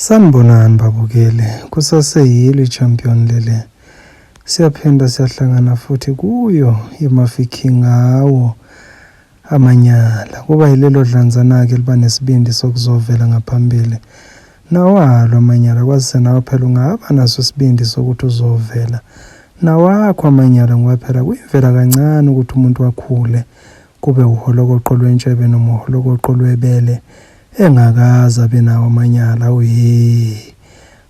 Sanibonani babukeli, kusaseyilo i-champion lele. Siyaphinda siyahlangana futhi kuyo iMafikeng ngawo amanyala. Kuba yilelo dlanzana-ke liba nesibindi sokuzovela ngaphambili. Nawalo amanyala kwazise nawe phela ungaba naso isibindi sokuthi uzovela. Nawakho amanyala ngoba phela kuyimvela kancane ukuthi umuntu akhule kube uholokoqo lwentshebe noma uholokoqo lwebele engakaze abe nawo amanyala. Awu he,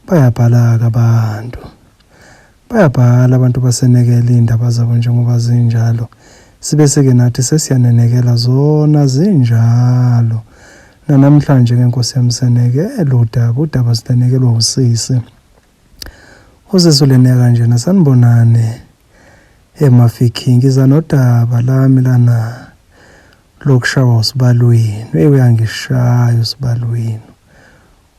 bayabhala-ke abantu. Bayabhala abantu basenekela iy'ndaba zabo njengoba zinjalo. Sibe seke nathi sesiyanenekela zona zinjalo. Nanamhlanje-ke Nkosi yami senekela udaba, udaba silenekelwa usisi. Usisi uleneka njena, sanibonani eMafikeng, ngiza nodaba lami lana lokushawa usibalwini. Eyi uyangishaya usibalwini,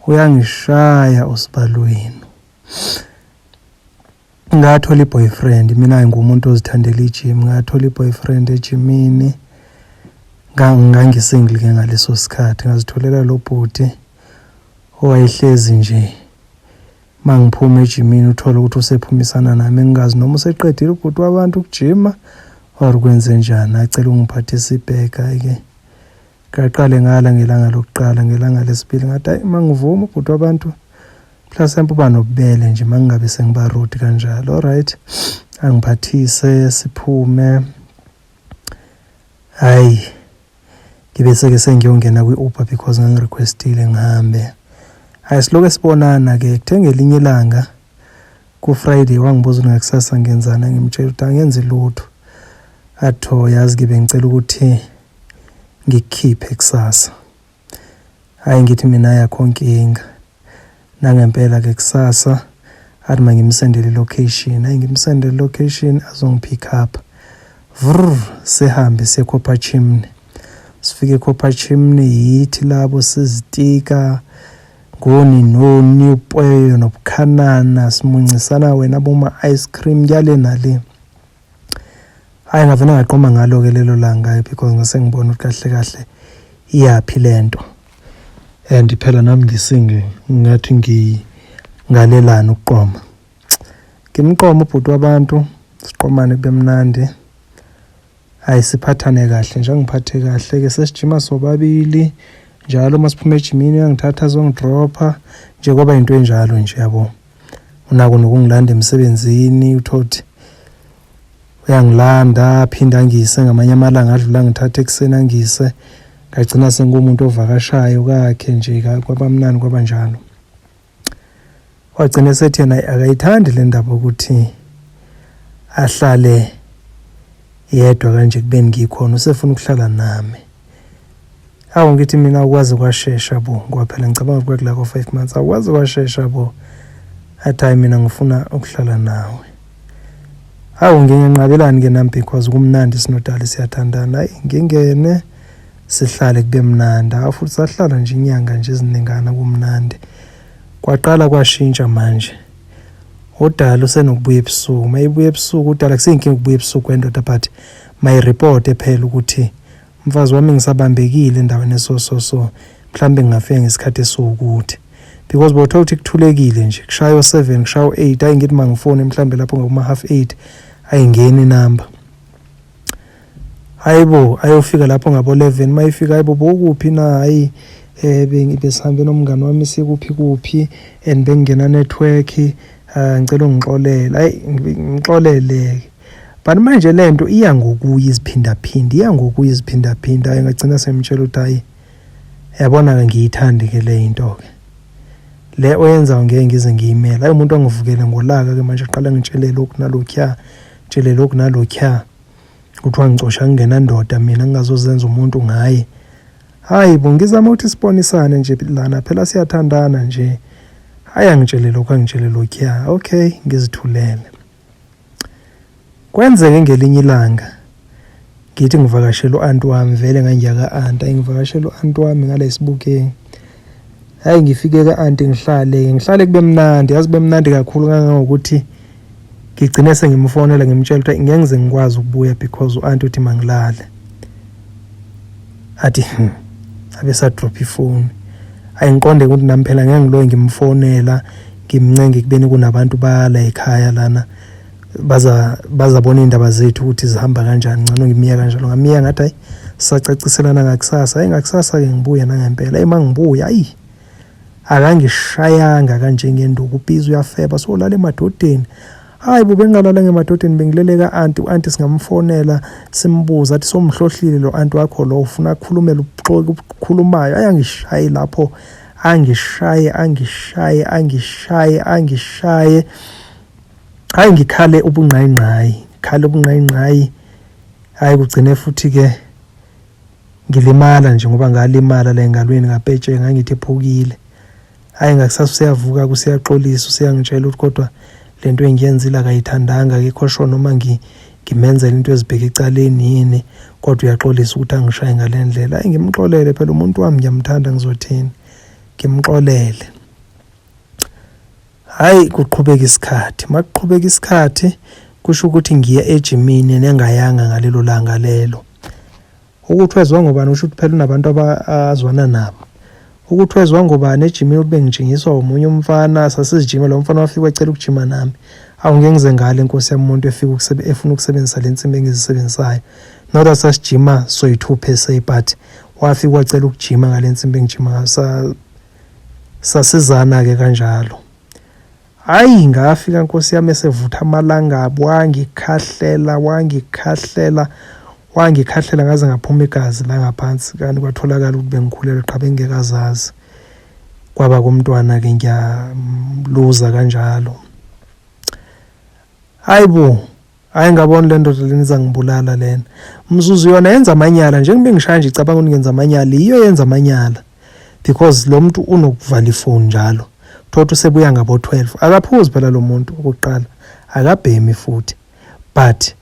uyangishaya usibalwini. Ngathola i-boyfriend, mina ngiwumuntu ozithandela i-gym, ngathola i-boyfriend ejimini. Ngangisingle-ke ngaleso sikhathi, ngazitholela lo bhuti owayehlezi nje mangiphuma ejimini uthole ukuthi usephumisana nami ngingazi noma useqedile ubhuti wabantu ukujima or kwenzenjani. Acela ungiphathisa ibhega-ke. Ngaqale ngala ngelanga lokuqala, ngelanga lesibili ngathi hayi mangivuma ubhuti wabantu mhlasimpe uba nobubele nje mangingabe sengiba rude kanjalo. Alright, angiphathise siphume. Hhayi, ngibe seke sengiyongena kwi-Uber because ngangi-request-ile ngihambe. Hhayi silokhu sibonana-ke kuthe ngelinye ilanga ku-Friday wangibuza ukuthi ngakusasa ngenzani, ngimtshela ukuthi angenzi lutho. Athi oh yazi-ke bengicela ukuthi ngikukhiphe kusasa. Hhayi ngithi mina ayakho nkinga. Nangempela-ke kusasa athi mangimsendele i-location. Hhayi ngimsendele i-location azongi-pick up. Vrr sihambe siye Copper Chimney. Sifike eCopper Chimney yithi labo sizitika ngoni noni upweyo nobukhanana simuncisana wena boma ice cream kuyale nale. Hhayi ngavele ngaqoma ngalo-ke lelo langa because ngase ngibona ukuthi kahle kahle iyaphi lento. And phela nami ngisingle ngathi ngingalelani ukuqoma. Ngimqoma ubhuti wabantu siqomane kube mnandi. Hhayi siphathane kahle nje angiphathe kahle-ke sesijima sobabili njalo uma siphuma ejimini uyangithatha azongidropha nje kwaba into enjalo nje yabo. Unako nokungilanda emsebenzini uthole ukuthi uyangilanda aphinde angise ngamanye amalanga adlula angithathe ekuseni angise ngagcina sengumuntu ovakashayo kakhe nje kwaba mnandi kwaba njalo. Wagcina esethi yena akayithandi le ndaba ukuthi ahlale yedwa kanje kubeni ngikhona usefuna ukuhlala nami. Awu ngithi mina awukwazi kwashesha bo ngoba phela ngicabanga ukuthi kwakula ko-5 months awukwazi kwashesha bo. Athi hhayi mina ngifuna ukuhlala nawe. Hawu ngingenqabelani ke nami because kumnandi sinodali siyathandana. Hayi ngingene sihlale kube mnandi. Hawu futhi sahlala nje inyanga nje eziningana kumnandi. Kwaqala kwashintsha manje. Udala usenokubuya ebusuku. Mayibuya ebusuku udala kuseyinkinga ukubuya ebusuku kwendoda but mayireporte phela ukuthi mfazi wami ngisabambekile endaweni eso so so mhlawumbe ngingafika ngesikhathi esiwukuthi because bothola ukuthi kuthulekile nje kushaya o-7 kushaya o-8 ayi ngithi mangifone mhlawumbe lapho ngakuma half 8 ayingeni inamba. Hayibo ayofika lapho ngabo 11 mayifika hayibo bowukuphi na hayi besihambe nomngani wami sikuphi kuphi and bengingena network ngicela ungixolele. Hayi ngixolele but manje lento iya ngokuya iziphindaphinda iya ngokuya iziphindaphinda. Hayi ngagcina sengimtshela ukuthi hayi yabona-ke ngiyithandi ke le into-ke le oyenzayo ngeke ngize ngiyimele. Hayi umuntu angivukele ngolaka-ke manje aqala ngitshele lokhu nalokhuya tshele lokhu nalokhuya kuthiwa ngicosha ngingenandoda mina ngingazozenza umuntu ngaye. Hayi bo ngizama ukuthi sibonisane nje lana phela siyathandana nje. Hayi angitshele lokhu angitshele lokhuya. Okay ngizithulele. Kwenzeke ngelinye ilanga ngithi ngivakashela u-anti wami vele ngangiya ka-anti ayi ngivakashela u-anti wami ngale esibukeni. Hayi ngifike ka-anti ngihlale ngihlale kube mnandi yazi kube mnandi kakhulu kangangokuthi ngigcine sengimfonela ngimtshela ukuthi ngeke ngize ngikwazi ukubuya because u-anti uthi mangilale. Athi abe sadrop ifoni. Ayingiqonde ukuthi nami phela ngeke ngiloye ngimfonela ngimncenge kubeni kunabantu bala ekhaya lana baza bazabona iy'ndaba zethu ukuthi zihamba kanjani ngcono ngimiya kanjalo ngamiya ngathi hayi sacaciselana ngakusasa hayi ngakusasa-ke ngibuya nangempela eyi uma ngibuya ayi akangishayanga kanje ngenduku ubhizi uyafeba so lala emadodeni hayi bo bengingalala ngemadodeni bengilele ka-anti u-anti singamfonela simbuza athi somhlohlile lo anti wakho lo ufuna akhulumele ubuxoki obukhulumayo ayi angishayi lapho angishaye angishaye angishaye angishaye hayi ngikhale ubungqayingqayi ngikhale ubungqayingqayi hayi kugcine futhi-ke ngilimala nje ngoba ngalimala la engalweni ngapetsheka ngangithi ephukile hhayi ngakusasa useyavuka kuseyaxolisa useyangitshela ukuthi kodwa le nto engiyenzile akayithandanga akekho sho noma ngimenzela into ezibheke ecaleni yini kodwa uyaxolisa ukuthi angishaye ngale ndlela hhayi ngimxolele phela umuntu wami ngiyamthanda ngizothini ngimxolele Hhayi kuqhubeka isikhathi, uma kuqhubeka isikhathi kusho ukuthi ngiya ejimini nengayanga ngalelo langa lelo. Ukuthi wezwa ngobani kusho ukuthi phela unabantu azwana nabo. Ukuthi wezwa ngobani ejimini ukuthi bengijingiswa omunye umfana sasizijima lo mfana wafika wacela ukujima nami. Awu ngeke ngize ngale nkosi yami umuntu efika efuna ukusebenzisa le nsimbi engizisebenzisayo. Not that sasijima soyi-two per se but wafika wacela ukujima ngale nsimbi engijima ngayo. Sasizana-ke kanjalo. Hhayi ngafika nkosi yami esevutha amalangabi wangikhahlela wangikhahlela wangikhahlela ngaze ngaphuma igazi la ngaphansi kanti kwatholakala ukuthi bengikhulelwe qha bengingekazazi kwaba komntwana-ke ngiyamluza kanjalo hayi bo Hayi ngabona le ndoda lena izangibulala lena. Mzuzu yona yenza amanyala njengoba ngishaya nje icabanga ukuthi ngenza amanyala yiyo yenza amanyala. Because lo muntu unokuvala ifoni njalo. Thothi usebuya ngabo 12. Akaphuzi phela lo muntu okokuqala. Akabhemi futhi. But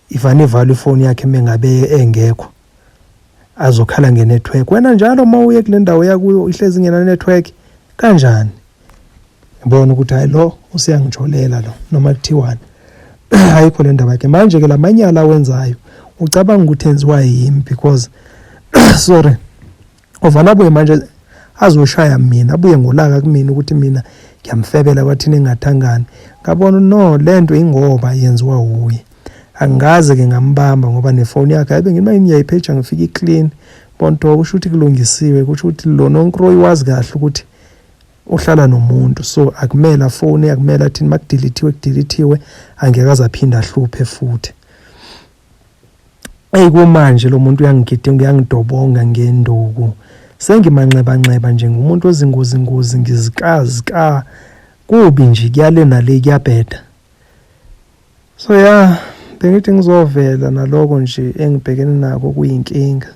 ivane ivalwe ifoni yakhe mengabe engekho. Azokhala ngenetwork. Wena njalo uma uye kule ndawo yakuyo ihlezi ingena network kanjani? Ngibona ukuthi hayi lo useyangijolela lo noma kuthiwani ayikho le ndaba yakhe manje ke lamanyala awenzayo ucabanga ukuthi enziwa yimi because sorry ovana abuye manje azoshaya mina abuye ngolaka kumina ukuthi mina ngiyamfebela kwathina engathangani ngabona no lento ingoba yenziwa wuye angikaze ke ngambamba ngoba nefoni yakhe ayibe ngima ngiyayipheja ngifika iclean bonto kusho ukuthi kulungisiwe kusho ukuthi lo nonkroyi wazi kahle ukuthi uhlala nomuntu so akumele afone akumele athini makudilithiwe kudilithiwe angeke aze aphinde ahluphe futhi eyi kumanje lo muntu uyangigidinga uyangidobonga ngenduku sengimanxebanxeba nje ngumuntu ozingozingozi ngizikazika kubi nje kuyale nale kuyabheda so ya bengithi ngizovela naloko nje engibhekene nako kuyinkinga.